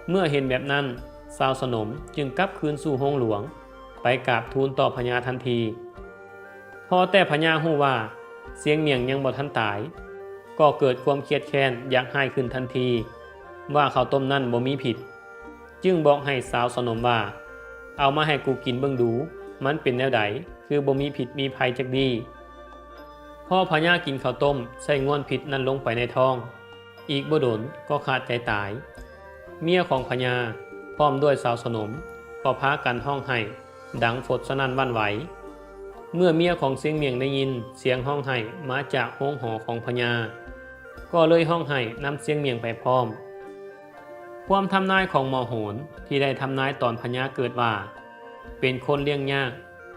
ເມື່ອເຫັນແບບນັ້ນ, ສາວສະໜົມຈຶ່ງກັບຄືນສູ່ໂຮງຫຼວງ, ໄປກາບທູນຕໍ່ພະຍາທັນທີ. ພໍແຕ່ພະຍາຮູ້ວ່າຊຽງໝຽງຍັງບໍ່ທັນຕາຍ, ກໍເກີດຄວາມຄຽດແຄ້ນຢາກຮ້າຍຂຶ້ນທັນທີ ວ່າເຂົ້າຕົ້ມນັ້ນບໍ່ມີພິດ, ຈຶ່ງບອກໃຫ້ສາວສະໜົມວ່າ ເອົາມາໃຫ້ກູກິນເບິ່ງດູ, ມັນເປັນແນວໃດ ຄືບໍ່ມີພິດມີໄພຈັກດີ້. ພໍພະຍາກິນເຂົ້າຕົ້ມໃສ່ງ່ວນພິດນັ້ນລົງໄປໃນທ້ອງ, ອີກບໍ່ດົນກໍຂາດໃຈຕາຍ. ເມຍຂອງພະຍາພ້ອມດ້ວຍສາວສະໜົມກໍພາກັນຮ້ອງໄຫ້ດັງຟົດສະໜັ່ນຫວັ່ນໄຫວ. ເມື່ອເມຍຂອງຊຽງໝຽງໄດ້ຍິນສຽງຮ້ອງໄຫ້ມາຈາກໂຮງຫໍຂອງພະຍາ, ກໍເລີຍຮ້ອງໄຫ້ນຳຊຽງໝຽງໄປພ້ອມ. ຄວາມທຳນາຍຂອງໝໍໂຫນທີ່ໄດ້ທຳນາຍຕອນພະຍາເກີດວ່າ ເປັນຄົນລ້ຽງຍາກ,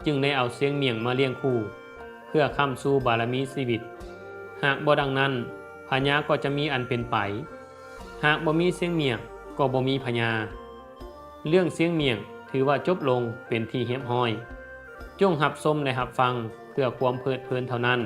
ຈຶ່ງໄດ້ເອົາຊຽງໝຽງມາລ້ຽງຄູ່ ເພື່ອຄ້ຳຊູບາລະມີຊີວິດ. ຫາກບໍ່ດັ່ງນັ້ນ, ພະຍາກໍຈະມີອັນເປັນໄປ. ຫາກບໍ່ມີຊຽງໝຽງ, ກໍບໍ່ມີພະຍາ. ເລື່ອງຊຽງໝຽງຖືວ່າຈົບລົງເປັນທີ່ຮຽບຮ້ອຍ. ຈົ່ງຮັບຊົມ ແລະ ຮັບຟັງເພື່ອຄວາມເພີດເພີນເທົ່ານັ້ນ.